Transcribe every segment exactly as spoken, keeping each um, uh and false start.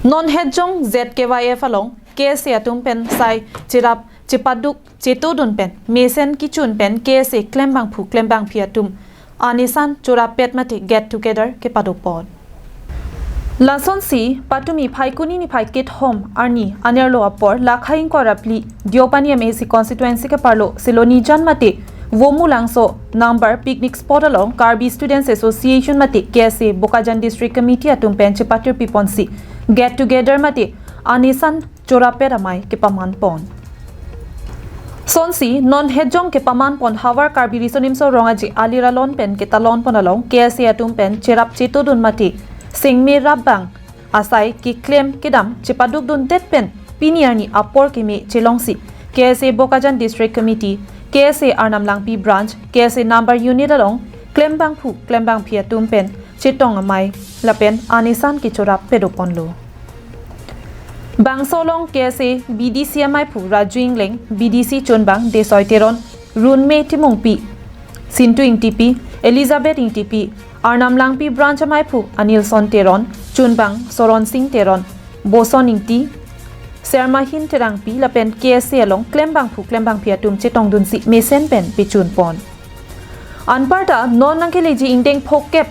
Non Hetjong Z K Y F along K S A atum pen sai cherap chepaduk chetodun pen mesen kechun pen K S A klembangphu klembangphi atum anisan chorap pet mate get together kepadopon. Lasonsi patumi Phaikuni niphai kethom arni anerlo apor lakha ingkoi ra phli Deopani M A C constituency keparlo Silonijan mate Womulangso number picnic spot along Karbi Students Association mate K S A Bokajan District Committee atum pen chepatir piponsi get together mate anisan chorap pet amei kepamanpon. Sonsi non Hetjong kepamanpon havar Karbi Riso Nimso Rong Aje aliralon pen ketalonpon along K S A atum pen cherap chetodun mate sengme rap bang asai keklem kedam chepadukdundet pen pini arni apor keme chelongsi K S A Bokajan District Committee, K S A Arnam Langpi Branch, K S A number unit along klembangphu klembangphi atum pen chetong amei lapen anisan kechorap pedoponlo. Bangso along K S A B D C ameiphu Raju Ingleng, B D C chunbang Desoi Teron, Runme Timungpi, Sintu Ingtipi, Elizabeth Ingtipi, Arnam Langpi Branch ameiphu Anilson Teron, chunbang Soron Sing Teron, Boson Ingti, Sermahin Terangpi lapen K S A along klembangphu klembangphi atum chetongdunsi mesen pen pechunpon. Anparta non nangkeleji ingdeng phokep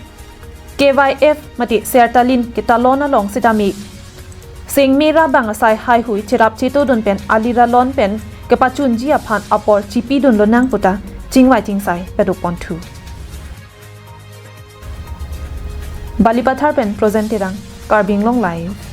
K Y F mate Sertalin ketalon along sitame sengme rap bang asai haihui cherap chetodun pen aliralon pen kepachunji aphan apor chipidunlonang puta chingvai chingsai padoponthu. Balipathar pen Projen Terang, Karbi Anglong Live.